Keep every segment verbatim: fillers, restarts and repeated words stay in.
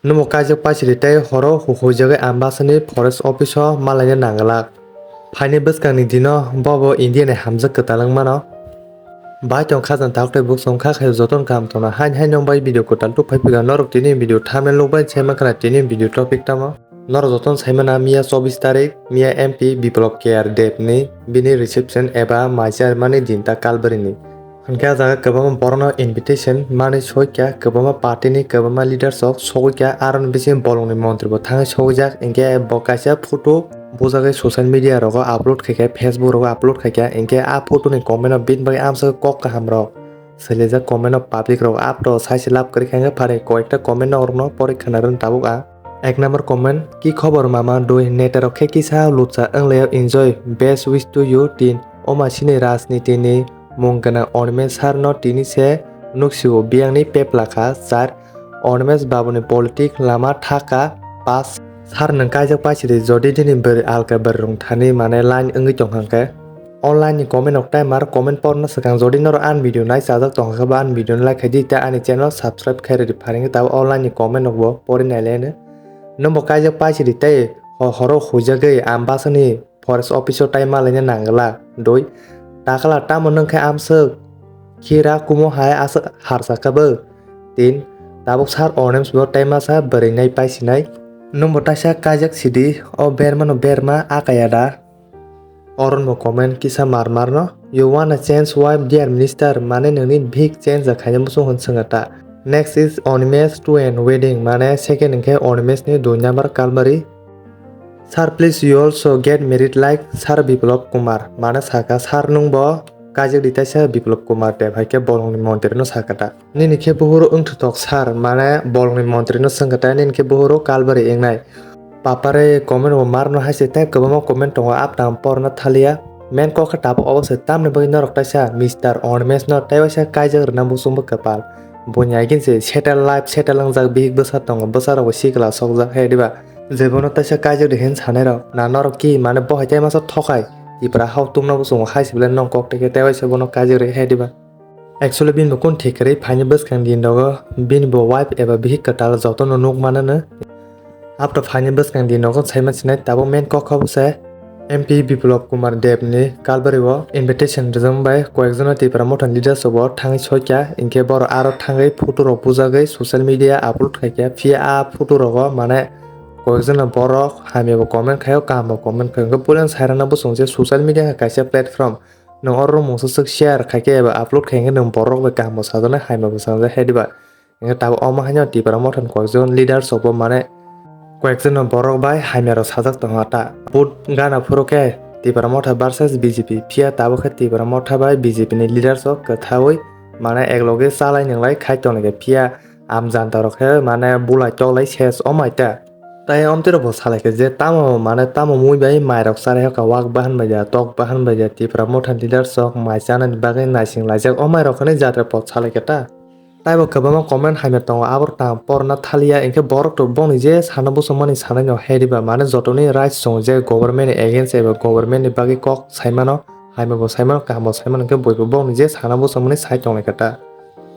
Nwng bo kaijak paisiri tei horo huhuijagwi Ambasani forest office o malaina nanglak. Phaini bwskangni dino bobo India ni hamjak kwtal wngmano. Bai tong khajang tabuk tei buk song kha khayo jotono kaham tongna. Hain hain nong bai video kwtal tuk phai phika norok tini video thumbnail nukbai sai mankha tini video topic tamo. Norok jotono sai mana miya chobbish tarik miya M P Biplab K R Deb ni bini reception eba mai charmani din ta Kalbari ni. Hwnkhe ah jaga kwbangma borokno invitation manwi soikha, kwbangma party ni kwbangma leaders rok sogwikha, aroni bisingo bolongni montri bo thangwi sogwijak, hinkhe bo kaisa photo bujagwi social media rogo upload khaikha, Facebook rogo upload khaikha, hinkhe ah photo ni comment o bini bagwi amswk kok kaham rok swlaijak comment o public rok, apto saisi lab kwrwi kha, hinkhe phaini koyekta comment norokno porwi khna rwno tabuk ang. Ek number comment, ki khobor mama dui netarok khe kisa lutsa wnglaio enjoy, best wish to you tin. Oma sini rajniti ni mung gwnang Animesh sir no tini se nuksio biyang ni pepla kha sir. Animesh babu ni politic lama thaka pass. Sir nwng kaijak paisidi jodi nini bwrwi alka bwrwi rung thani mane line wngwi tong hwnkhe. Online ni comment rok tei mar comment porna swkang jodi norok an video nai chajak tong khe ba an video no like khai di tei ani channel subscribe khai rwdi pharing tabo online ni comment rok bo pori nai le no. Nwng bo kaijak paisidi tei ho-, horo huijagwi Ambasani forest office o tai malaina nangla. Dui, takala tamo nwng khe amswk khira kumo hai aswk harsa khe bo. Tin, tabuk sir Onems bo tai masa bwrwi nai paisinai. Nwng bo taisa kaijak sidi o berma no berma akaya da. Oron bo comment kisa mar mar no. You wanna change wife, dear minister, mane nini big change khaina muchung hwn swnga ta. Next is Animesh two and wedding, mane second hwnkhe Animesh ni dui number Kalbari. Sir, please you also get married like Sir Biplab Kumar, mane saka sir nwng bo kaijak di taisa Biplab Kumar Deb hai khe bolongni montri no saka ta. Nini khe buhuru wngthutok sir, mane bolongni montri no swngkha ta, nini khe buhuru Kalbari wngnai. Papare comment bo mar no hai se tei kwbangma comment tongo, apta ang porna thaliya. Main kok khe tabuk obo se tamni bagwi norok taisa Mister Animesh no tei waisa kaijak rwna muchungbo kwpal. Buini agin se settle life settle wngjak bihik bwsa tongo, bwsa rok bo sikla sokjak hai diba. Je bono taisa kaijak di hin sanai rok na norok ki mane bohai tei masa thokai Tipra hao tungna bo chungo hai se belai nong kok teke tei waisa bono kaijak ri hai diba. Actually bini bo kun thik kwrwi phaini bwskang din rogo bini bo wife eba bihik kwtal jotono nuk manano. Apto phaini bwskang din rogo saima sinai tabuk main kok kha bo se M P Biplab Kumar Deb ni Kalbari o invitation rijak bai koyekjono Tipra Motha leaders rok bo thangwi soikha, hinkhe borok aro thangwi photo rok bujagwi social media upload khaikha, phiya a photo rogo mane koyekjono borok hamya bo comment khaio, kaham bo comment khaio, hinkhe puila sairana bosong je social media khe kaisa platform, nwng oro mungsa swk share khaikhe eba upload khaikhe nwng borok bai kaham bo sajaknai, hamya bo sajaknai hai diba. Hinkhe tabuk omo haino Tipra Motha ni koyekjon leaders rok bo mane koyekjon no borok bai hamya rok sajak tongo ta. Vote gana phuru khe Tipra Motha versus B J P, phiya tabuk khe Tipra Motha bai B J P ni leaders rok kwthaui mane ekloge chalai nwnglai khai tonglaikha, phiya am janta rok khe mane bulai toklai ses omai ta. Tai omtwi rok bo salai khe je tamo mane tamo mui bai mai rok charai hoka wak bahan bai ya, tok bahan bai ya, Tipra Motha ni leaders rok mai chanani bagwi naising laijak omai rok hinwi jatra pot salai khe ta. Taibo kwbangma comment hamya tongo, aboro tang porna thaliya, hinkhe borok to bongni je sana bosongmani sanai no hai diba, mane jotoni rights tongo je government ni against eba government ni bagwi kok saimano, hamya bo saimano, kaham bo saimano, hinkhe boibo bongni je sana bosongmani sai tonglaikha ta.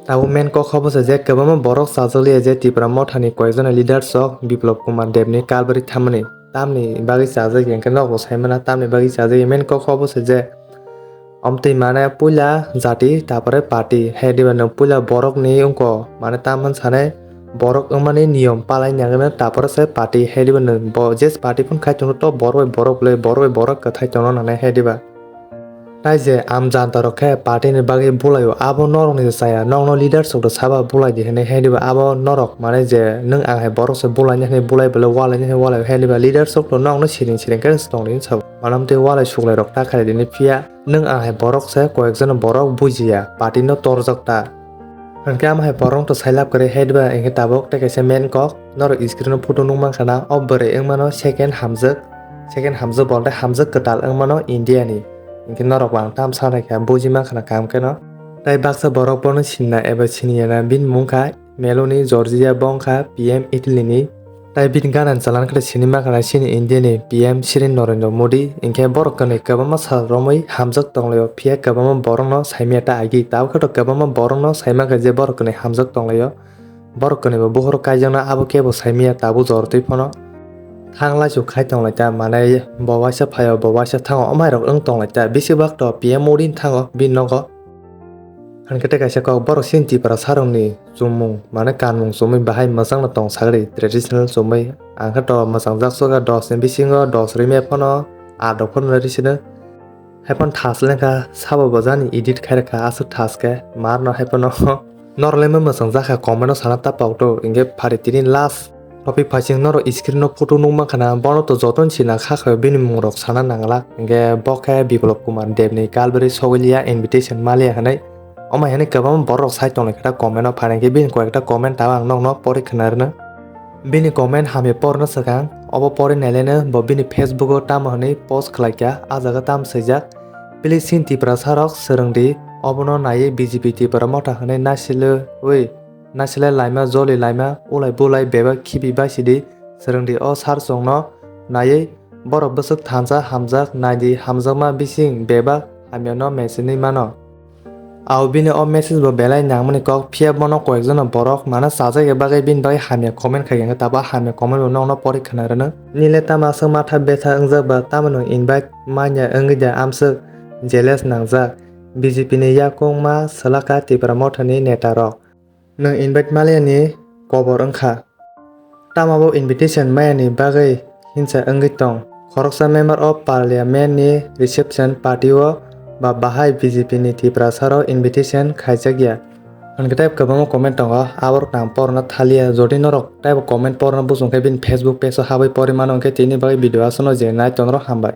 Tabuk main kok kha bo se je kwbangma borok chajak liya je Tipra Motha ni koyekjona leaders rok Biplab Kumar Deb ni Kalbari thamani, tamni bagwi chajak hinkhe nok bo saimana, tamni bagwi chajak main kok kha bo se je Omtwi mane puila jati, tapore party. He diba nwng puila borokni wngkha, mane tamhan sanai borok wngmani niyom palai nangmani, tapore se party. He diba nwng bo je party phun khai tongo, to borok bai borok le, borok bai borok kwthai tongna nangnai, he diba. Tai je am janta rok khe party ni bagwi bulaio, abo norok ni chaya, nokno leaders rok saba bulai di hinwi, he diba abo norok mane je nwng ang hai borok se bulaini hinwi bulai, bole walaini hinwi walai, he diba leaders rok to nokno siring siring khe tongdi hinwi sabo. Manam tei walai suklai rok ta khlai dini, phiya nwng ang hai borok se koyekjono borok bujiya, party no torjak ta. Hwnkhe ama hai borok to sailab kwrwi hai diba, hinkhe tabuk tei kaisa main kok, norok screen o photo nukmankha na, o bwrwi wngmano second hamjwk, second hamjwk bolte hamjwk kwtal wngmano India ni. Hinkhe norok bo ang tam sanai kha, buji mankha na kaham kheno. Tai baksa borok bono sinna eba siniya na, bini mung kha Meloni, Georgia, bo wngkha P M Italy ni. Tai bini gana ni chalani khe sini mankha na chini India ni P M Shri Narendra Modi, hinkhe borok kwnwi kwbangma sal romwi hamjak tonglaio, phiya kwbangma borokno saimanya ta agi, tabukhe to kwbangma borokno saimankha je borok kwnwi hamjak tonglaio. Borok kwnwi bo buhur kaijakna abo kebo saimaya tabuk jor twi phano. Thang laisu khai tong lai ta, manai bo waisa phaio, bo waisa thango, omai rok wng tong lai ta. Bisi bak to P M Modi thango bini nogo. Hwnkhe tei kaisa kok, borok chini Tiprasa rokni chumung, manai kanmung chumui bahai mwchangno tong sagri, traditional chumui. Ang khe to mwchang jak suga dos ni bisingo dos rimya phano, aat rok phano ri sino. Haiphano thas lengkha, sabo bojani edit khai rwkha, aswk thas khe, marno haiphano. Norok le mwchang jakha, comment o sana ta pokto, hwnkhe phari tini last topic phaising norok screen o photo nukmankha na, bono to jotono sina kha khe bini mungrok sana nangla, hwnkhe bo khe Biplab Kumar Deb ni Kalbari Sogiliya invitation maliya hinwi. Omo hinwi kwbangma borok sai tonglaikha ta comment o, phainaikhe bini koi ekta comment tabuk ang nokno pori khna rwno. Bini comment hamya porno swkang, obo pori nailaino bo bini Facebook o tamo hwnwi post khlaikha, a jaga tamo swijak, "Please chini Tiprasa rok swrwngdi, obono naiwi B J P Tipra Motha hwnwi nasilwi, nasilai laima, joli laima, ulai bulai bebak khibi baisidi, swrwngdi o sir chwngno naiwi, borok bwswk thansa hamjak, naidi hamjakma bising bebak hamyano mechenwi mano." Au bini o message bo belai nangmani kok, phiya bono koyekjono borok mano chajak ya bagwi bini bagwi hamya comment khai hwnkhe, tabo hamya comment bo nokno pori khna rwno. Nile tamo aswk matha betha wngjak ba, tamo nwng invite manya wngwi da amswk jealous nangjak? B J P ni yakung ma swlaka Tipra Motha ni neta rok. Nwng invite maliya ni kobor wngkha. Tamo bo invitation maya ni bagwi hinsa wngwi tong. Khoroksa member of parliament ni reception party o ba bahai B J P ni Tiprasa rok invitation khaijak ya. Hwnkhe tei kwbangma comment tongo, aborok nang porna thaliya. Jodi norok taibo comment porna bujong khe bini Facebook page o habwi pori mano hwnkhe tini bagwi video aswkno je nai tonrok hambai.